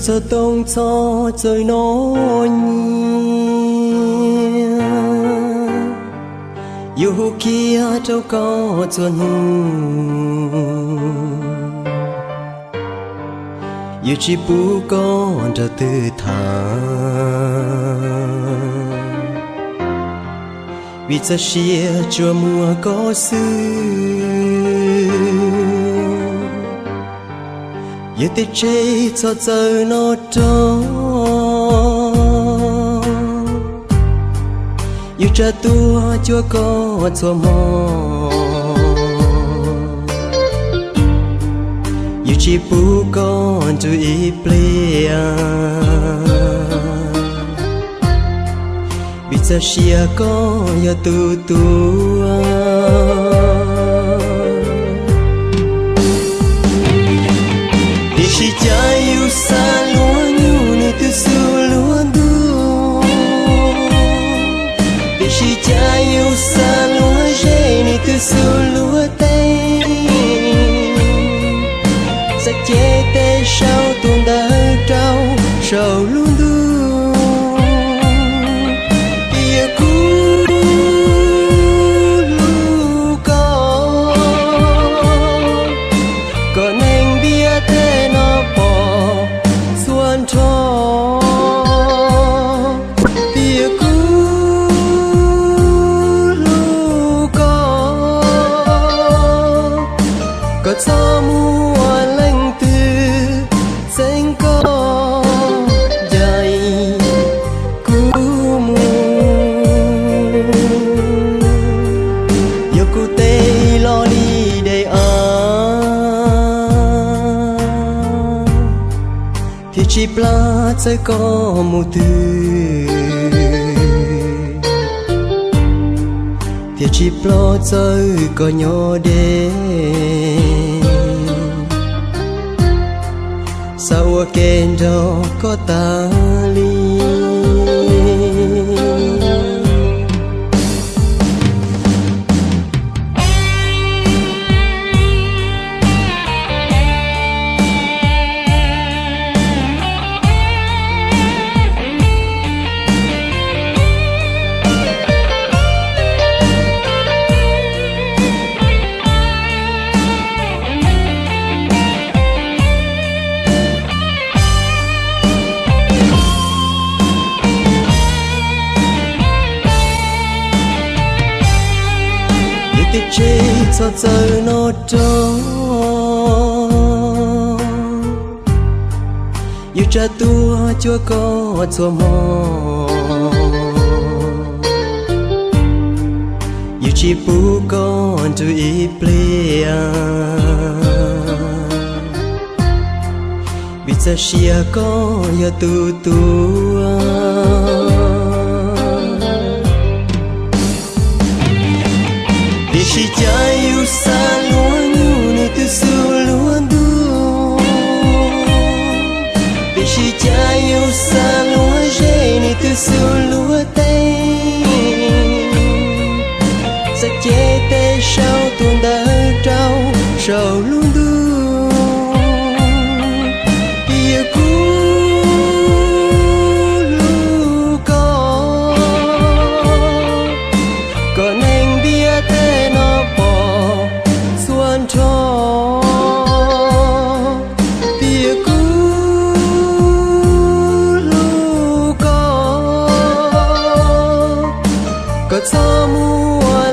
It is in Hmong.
Txoj toob txhoj txawm no nyiaj, yuav hu kiag rau koj txhua hnub, yuav tsis pub koj nrog twg tham, vim txoj sia tsuas muaj koj xwb. Yog tej tsheb txhoj txawm no rog, yuav tsa tuaj cuag koj txhua hmo, yuav tsis pub koj nrug ib pliag, vim txoj sia koj yog tus tuaj. Tiam sis cas yus xav luag nyuj nws twb xub luag ntuj, tiam sis cas yus xav luag ze nws twb xub luag teb. Txawm cev tes sau tus ntawv rau saum lub ntuj, tiam kuv hlub koj, kom neeg ntiaj teb no pom txhua nrho, tiam kuv hlub koj, kom txhob muaj leej twg txeeb koj ncaim kuv mus. Yog kuv tes los li dej av, thiaj tsis plam txawv koj mus twg, thiaj tsis plam txawv koj nyob deb. Xav ua ke nrog koj tas li. Yog tej tsheb txhoj txawm no rog, yuav tsa tuaj cuag koj txhua hmo, yuav tsis pub koj nrug ib pliag, vim txoj sia koj yog tus tuaj. Tiam sis cas yus xav luag nyuj nws twb xub luag ntuj, tiam sis cas yus xav luag ze nws twb xub luag teb. Txawm cev tes sau tus ntawv rau saum lub ntuj, tiam kuv hlub koj, kom neeg ntiaj teb no pom txhua nrho, tiam kuv hlub koj, kom txhob muaj